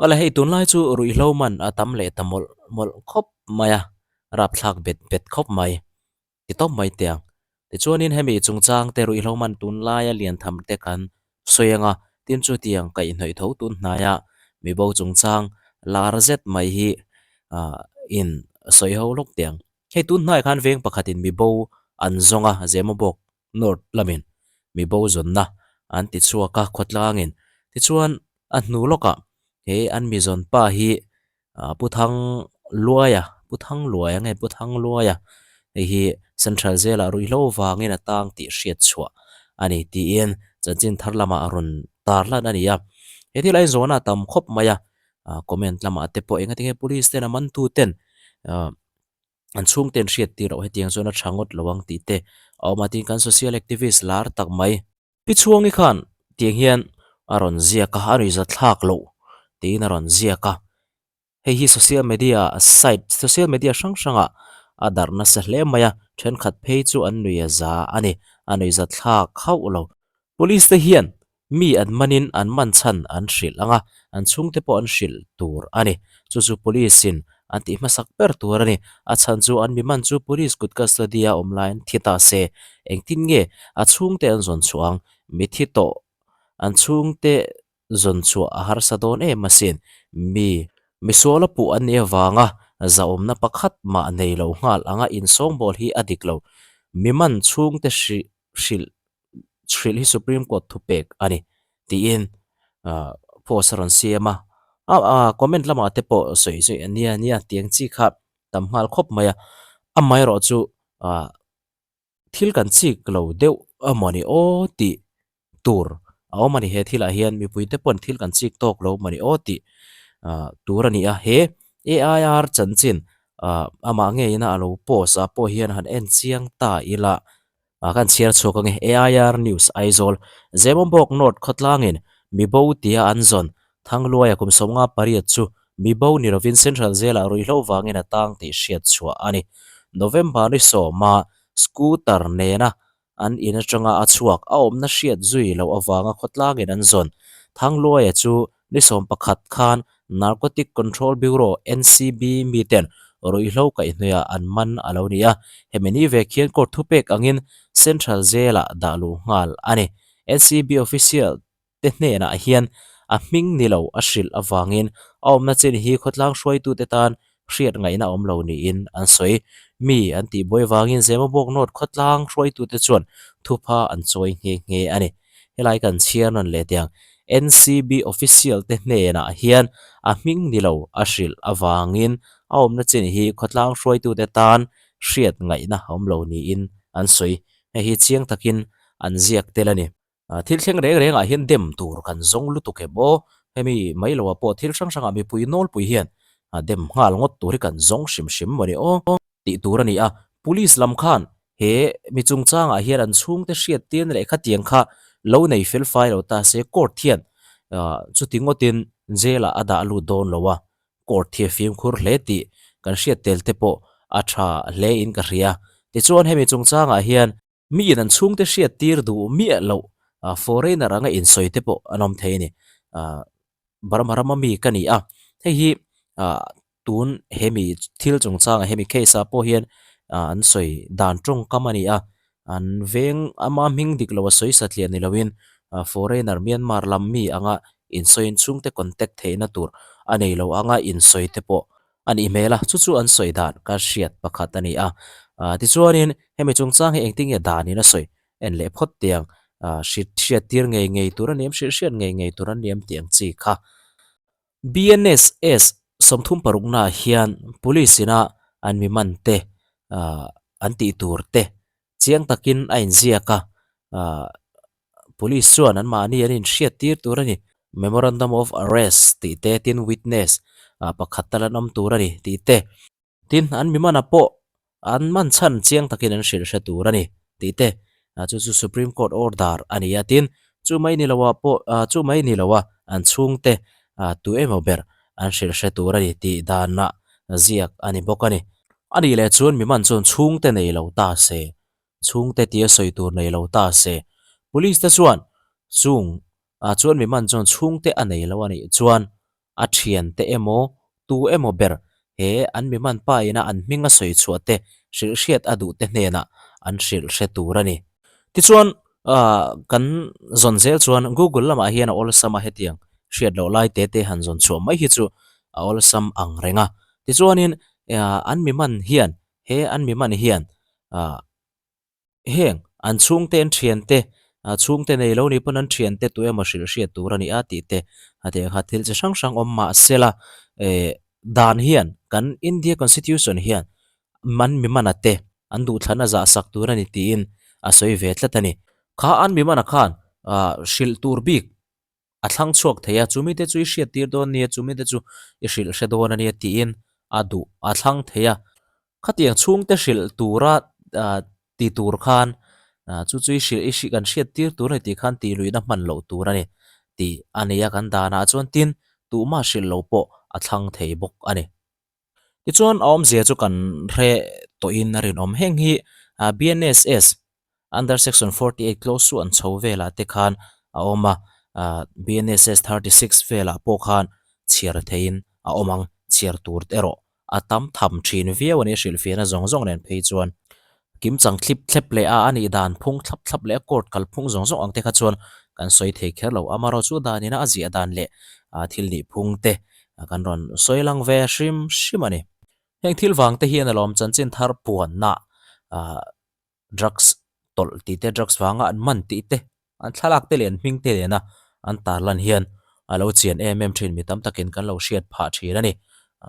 Awle hei tunlai chu ruihhlo man a tam leh ta mawlh mawlh khawp mai a, rapthlak bet bet khawp mai ti tawp mai teh ang. Tichuanin hemi chungchang te ruihhlo man tunlaia lian tham te kan sawi anga tin chutiang kaihhnawih tho tun hnaia mibo chungchang lar zet mai hi ah in sawi ho lawk teh ang. Hei tun hnaiah khan veng pakhatin mibo an zawng a, Zemabawk North lamin mibo zawnna an ti chhuak a khawtlangin. Tichuan a hnu lawkah he an mi zawn pa hi ah Pu Thang Luaia, Pu Thang Luaia nge Pu Thang Luaia hei hi Central Jail ah ruihhlo vangin a tang tih hriat chhuah a ni tiin chanchin thar lamah a rawn tar lan a ni a. He thil a inzawn a tam khawp mai a, ah comment lamah te pawh engatinge police ten a mantu ten ah an chhungte an hriat tir loh hetiang chuan a tha ngawt lo ang tih te a awm a tin kan social activist lar tak mai. Pi Chhuangi khan tiang hian a rawn ziak a, a nuihza thlak loh tiin a rawn ziak a, hei hi social media site social media hrang hrangah a darh nasa hle mai a, thenkhat phei chu an nuih a za a ni, a nuihza thlak hauh lo. Police te hian Mi an manin an man chhan an hrilh ang a, an chhungte pawh an hrilh tur a ni. Chu chu Police in an tih hmasak ber tur a ni. A chhan chu an mi man chu Police kut custody a awm laiin thi ta se, engtin nge a chhungte an zawn chhuah ang? Mi thi tawh an chhungte zawn chhuah a harsa dawn em asin. Mi misuala puh an nih avanga zahawmna pakhat mah nei lo nghal anga insawngbawl hi a dik lo. Mi man chhungte hrilh hrilh hi Supreme Court thu pek a ni tiin ah post a rawn siam a ah comment lamah te pawh sawi zui a nia nia tiang chi kha tam nghal khawp mai a amaherawh chu ah thil kan chik lo deuh amawni aw tih tur a awm a ni he thilah hian mipui te pawn thil kan chik tawk lo amawni aw tih ah tur a ni a he A_I_R chanchin ah amah ngeiin a lo post ah pawh hian han en chiang ta ila. Ah kan chhiar chhuak ange AIR News Aizawl Zemawmbawk North khawtlangin mibo tia an zawn Thangluaia kum 58 chu mibo ni lovin Central Jail-ah ruihhlo vangin a tang tih hriat chhuah a ni. November ni sawma scooter nena an in atanga a chhuak a awmna hriat zui loh avanga khawtlangin an zawn Thangluaia chu Ni 11 khan Narcotic Control Bureau, NCB, miten ruihhlo kaihhnawihah an man a lo ni a, hemi ni vek hian court thupek angin Central Jail-ah dah luh nghal a ni. NCB official te hnenah hian a hming ni lo a hrilh avangin a awmna chin hi khawtlang hruaitute tan hriat ngaihna awm lo niin an sawi. Mi an tihbuai vangin Zemabawk North khawtlang hruaitute chuan thupha an chawi nghe nghe a ni. Helai kan chhiar nawn leh tiang NCB official te hnenah hian a hming ni lo a hrilh avangin a awmna chin hi khawtlang hruaitute tan hriat ngaihna awm lo niin an sawi. Hei hi chiang takin an ziak tel a ni. Thil thleng reng rengah hian dem tur kan zawng lutuk em aw? Hemi mai loah pawh thil hrang hrangah mipui nawlpui hian dem nghal ngawt tur hi kan zawng hrim hrim maw ni aw tih tur a ni a. Police lam khan he mi chungchangah hian an chhungte hriat tirna leh khatiang kha lo nei fel fai lo ta se court hian chuti ngawtin jail ah a dah lut dawn lo a, court hi a fimkhur hle tih kan hriat tel te pawh a tha hle in ka hria. Tichuan hemi chungchangah hian Mi in an chhungte hriat tir duh miah loh foreigner anga insawi te pawh an awm thei a ni. Burma rama mi ka ni a, hei hi tun hemi thil chungchangah hemi case ah pawh hian an sawi dan tawngkam a ni a, an veng ama hming dik lo a sawi satliah ni loin foreigner Myanmar lam mi anga insawiin chhungte contact theihna tur a nei lo anga insawi te pawh A nih hmel a, chu chu an sawi dan ka hriat pakhat a ni a. Tichuanin hemi chungchang hi engtin nge danin a sawi en leh phawt tiang hriat tir ngei ngei tur a ni em, hrilh hriat ngei ngei tur a ni em tih ang chi kha. BNSS 36 naah hian Police ina an mi man te an tih tur te chiang takin a inziak a, Police chuan anmahni an inhriat tir tur a ni. Memorandum of Arrest tih te, tin witness pakhat tal an awm tur a ni tih te, tin an mi manah pawh an man chhan chiang takin an hrilh hre tur a ni tih te, chu chu Supreme Court order a ni a, tin chu mai ni loah pawh chu mai ni loa an chhungte tu emaw ber an hrilh hre tur a ni tih danah ziak a ni bawk a ni. A nih leh chuan mi man chuan chhungte nei lo ta se chhungte tia sawi tur nei lo ta se. Police te chuan chung ah chuan mi man chuan chhungte a nei lo a nih chuan A thiante emaw, tu emaw ber he an mi man pa ina an hming a sawi chhuah te hrilh hriat a duh te hnenah an hrilh hre tur a ni. Tichuan, kan zawn zel chuan Google lamah hian a awlsam a hetiang hriat loh lai te te han zawn chhuah mai hi chu a awlsam ang reng a. Tichuanin, an mi man hian he an mi man hian Heng, an chhungte an thiante, chhungte nei lo ni pawn an thiante tu emaw hrilh hriat tur a ni a tih te a tih ang kha thil chi hrang hrang awm mah se la, eh dan hian kan India Constitution hian an mi mana te an duhthlan a zah sak tur a ni tiin a sawi ve tlat a ni. Kha an mi mana khan ah hrilh tur bik a thlang chhuak thei a, chumi te chu i hriat tir dawn nia, chumi te chu i hrilh hre dawn a nia tiin a duh a thlang thei a. Khatiang chhungte hrilh tura ti tur khan chu chu i hrilh i kan hriat tir tur a ni tih khan tih luihna hman loh tur a ni tih a nei a kan danah chuan tin tuhmah hrilh lo pawh a thlang thei bawk a ni. Tichuan a awmzia chu kan hre tawhin a rinawm. Heng hi BNSS under section 48 clause chu an chho velah te khan a awm a, BNSS 36 velah pawh khan chhiar theihin a awm ang, chhiar tur erawh a tam tham thin viau a ni, hrilhfiahna zawng zawng nen phei chuan kimchang thlip thlep leh a, a nih dan phung thlap thlap leh a court kalphung zawng zawng ang te kha chuan kan sawi thei kher lo. Amaherawhchu chu danina a ziah dan leh thil nih phung te kan rawn sawi lang ve hrim hrim a ni. Heng thil vang te hian alawm chanchin thar puanna ah drugs tawlh tih te drugs vanga an man tih te an thlalak te leh an hming te nena an tarlan hian a lo chian em em thin mi tam takin kan lo hriat phah thin a ni.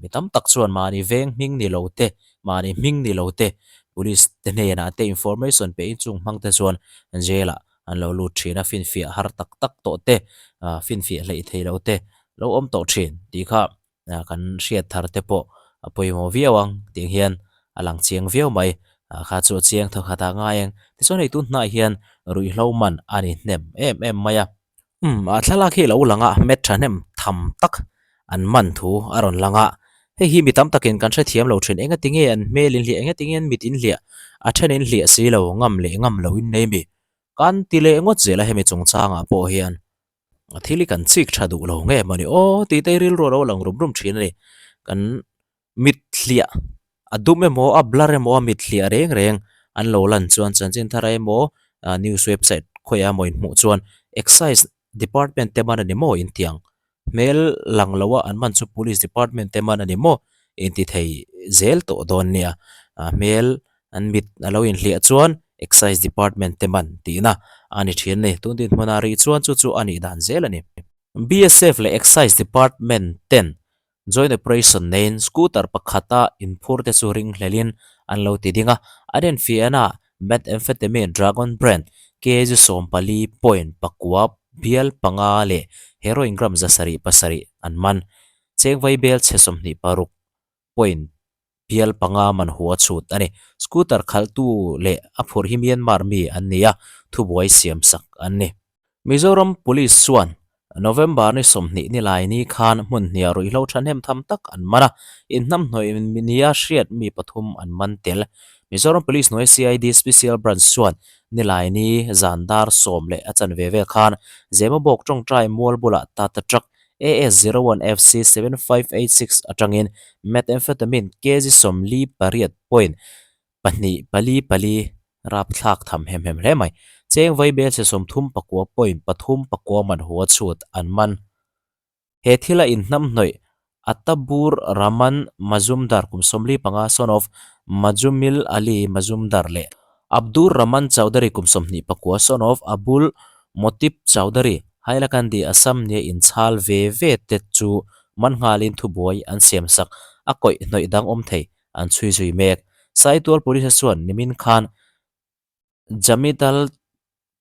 Mi tam tak chuan mahni veng hming ni lo te mahni hming ni lo te police te hnenah te information pe in chung hmang te chuan jail ah an lo lut thin a finfiah har tak tak tawh te ah finfiah hleih thei lo te lo awm tawh thin tih kha kan hriat thar te pawh a pawimawh viau ang tih hian a lang chiang viau mai ah kha chu a chiang thaw khat ah ngai ang tichuan hei tun hnaiah hian ruihhlo man a ni hnem em em mai a umm a thlalak hi a lo lang a met thahnem tham tak an man thu a rawn lang a hei hi mi tam takin kan hrethiam lo thin engati nge an hmel in hliah engati nge an mit in hliah a then in hliah si lo ngam leh ngam lo in nei mi kan ti leh ngawt zel a hemi chungchangah pawh hian. A thil hi kan chik tha duh lo nge mawni aw tih te rilru a lo lang rum rum thin a ni. Kan mit hliah a dum emaw a blur emaw a mit hliah reng reng an lo lan chuan chanchin thar emaw news website khawiah emaw inhmuh chuan excise department te man a ni maw intiang hmel lang lo a an man chu police department te man a ni maw inti thei zel tawh dawn nia hmel An mit a lo inhliah chuan Excise Department te man tihna a ni thin a ni. Tun dinhmunah rih chuan chu chu a nih dan zel a ni. BSF leh Excise Department ten Joint Operation neiin scooter pakhata inphur te chu ringhlelin an lo ti ding a. An enfiahna Methamphetamine Dragon Brand kg 14 point pakua bial panga leh heroin gram 707 an man. Cheng vaibel chhe 26 point bial panga man hua chhut a ni. Scooter khalhtu leh a phurh hi Myanmar mi an ni a, thubuai siam sak an ni. Mizoram Police chuan November ni 20 nilai ni khan hmun hniah ruihhlo thahnem tham tak an man a, inhnamhnawih nia hriat mi pathum an man tel. Mizoram Police hnuai CID Special Branch chuan nilai ni zan dar sawm leh a chanve vel khan Zemabawk tawngtai mual bulah Tata Truck AS01FC 7586 atangin methamphetamine kg 48 point pahnih pali pali rapthlak tham hem hem hle mai. Cheng vaibelchhe 39 point pathum pakua man hua chhut an man. He thila inhnamhnawih Atabur Rahman Majumdar kum 45 son of Majumil Ali Majumdar leh Abdur Rahman Chowdhury kum 29 son of Abul Motib Chowdhury Hailakandi Assam nia inchhal ve ve te chu man nghalin thubuai an siam sak a kawih hnawih dang awm thei an chhui zui mek. Saitual Police chuan nimin khan Jamidal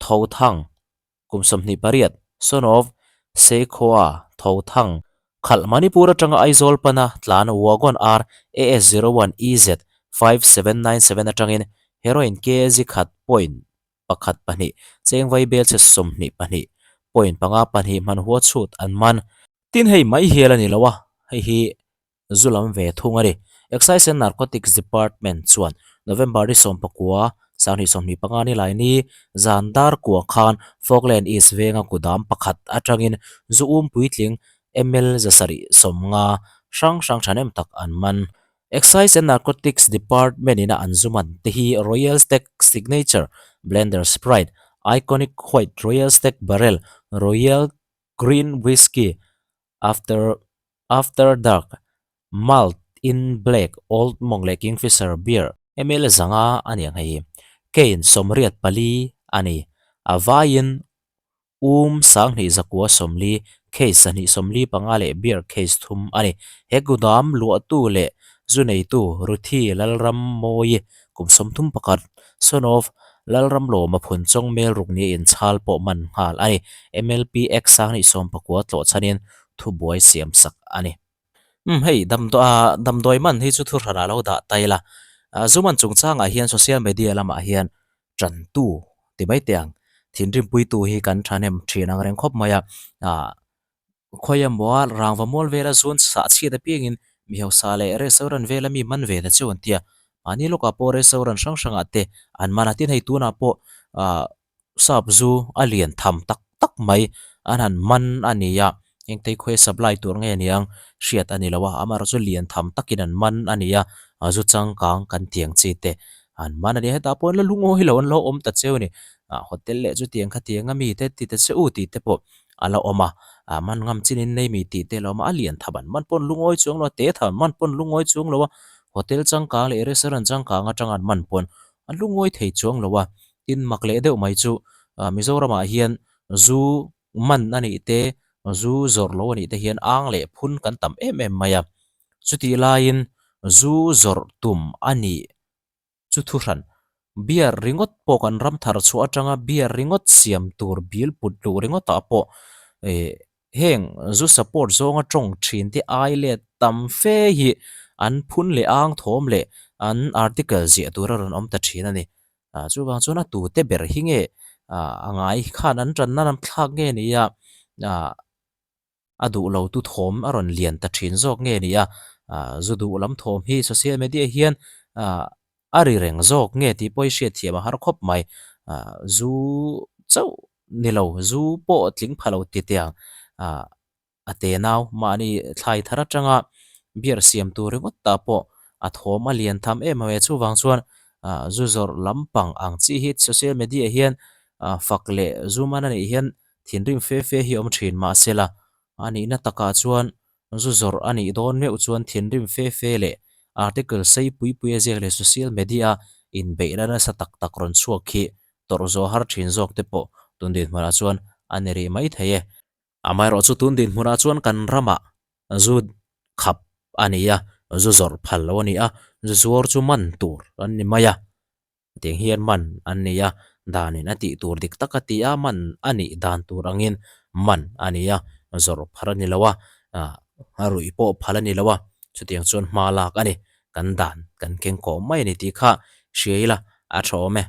Thothang kum 28 son of Seikhoa Thothang khalh Manipur atanga Aizawl pana tlan Wagon R AS 01 EZ 5797 atangin heroin kg khat point pakhat pahnih cheng vaibel che 22 point panga pahnih hmanhua chhut an man. Tin hei mai hial a ni lo a, hei hi zu lam ve thung a ni. Excise and Narcotics Department chuan November ni 19, 2025 ni lai ni zan dar kua khan Falkland East venga kudam pakhat atangin zu um puitling ml 750 hrang hrang thahnem tak an man. Excise and Narcotics Department in a an zu man te hi Royal Stag Signature, Blender Sprite, Iconic White Royal Stag Barrel, Royal Green Whisky, After After Dark, Malt in Black, Old Monk leh Kingfisher Beer. Ml 500 a ni ang hei hi. Cane 84 a ni. A vaiin um 2940, case 245 leh beer case thum a ni. He gudam luahtu leh zu neitu Ruthi Lalrammawi kum 31, son of Lalramlawma Phunchawng Melruk nia inchhal pawh man nghal a ni. MLP Act 2019 tlawh chhanin thubuai siam sak a ni. Umm hei damdawi man hi chu thu hranah lo dah ta ila. Zu man chungchangah hian social media lamah hian tantu ti mai teh ang. Thinrimpuitu hi kan thahnem thin ang reng khawp mai a. Khawi emaw rangva mual vela zun sah chhiat apiangin mi hausa leh restaurant vela mi man ve ta chu an ti a. Mahni lawkah pawh restaurant hrang hrangah te an man a, tin hei tunah pawh ah sap zu a lian tham tak tak mai an han man a ni a, engtei khawi supply tur nge niang hriat a ni lo a, amaherawhchu chu lian tham takin an man a ni a, zu changkang kan tiang chi te an man a ni a, hetah pawh an la lungawi lo an lo awm ta cheu a ni, ah hotel leh chutiang khatiang a mi te ti ta che u tih te pawh a la awm a, ah man ngam chin in nei mi tih te a la awm a, a lian tham an man pawn lungawi chuang lo a, te tham an man pawn lungawi chuang lo a, hotel changkang leh restaurant changkang atanga an man pawn an lungawi thei chuang lo a, tin mak leh deuh mai chu ah Mizoramah hian zu man a nih te zu zawrh lo a nih te hian ang leh phun kan tam em em mai a, chutih laiin zu zawrh tum a nih Chu thuhran, beer ringawt pawh kan ram thar chhuah atanga beer ringawt siam tur bil put luh ringawtah pawh eh heng zu support zawnga tawng thin te ai let tam fe hi an phun leh ang thawm leh an article ziah tur a rawn awm ta thin a ni. Ah chuvang chuan a tute ber hi nge ah a ngai khan an tanna lam thlak nge ni a ah a duh lo tu thawm a rawn lian ta thin zawk nge ni a, ah zu duh lam thawm hi social media hian ah a ri reng zawk nge tih pawh hi hriat thiam a har khawp mai, ah zu chauh ni lo zu pawh tling pha lo ti teh ang ah a te nau mahni thlai thar atanga beer siam tur ringawt tah pawh a thawm a lian tham em em a, chuvang chuan ah zu zawrh lampang ang chi hi social media hian ah fak leh zu man a nih hian Thinrim fe fe hi awm thin mahsela, a nihna takah chuan zu zawrh a nih dawn meuh chuan thinrim fe fe leh article sei pui pui a ziak leh social media a inbeihna nasa tak tak rawn chhuak khi tawrh zawh har thin zawk te pawh tun dinhmunah chuan a ni rih mai thei e. Amaherawh chu tun dinhmunah chuan kan ramah zu khap a ni a, zu zawrh phal lo a ni a, zu zuar chu man tur an ni mai a. Tiang hian man an nei a, danin a tih tur dik tak a ti a, man a nih dan tur angin man a ni a, zawrh phar a ni lo a, a ruih pawh phal a ni lo a, chutiang chuan hma lak a ni, kan dan kan keng kawh mai a ni tih kha hria ila a tha awm e.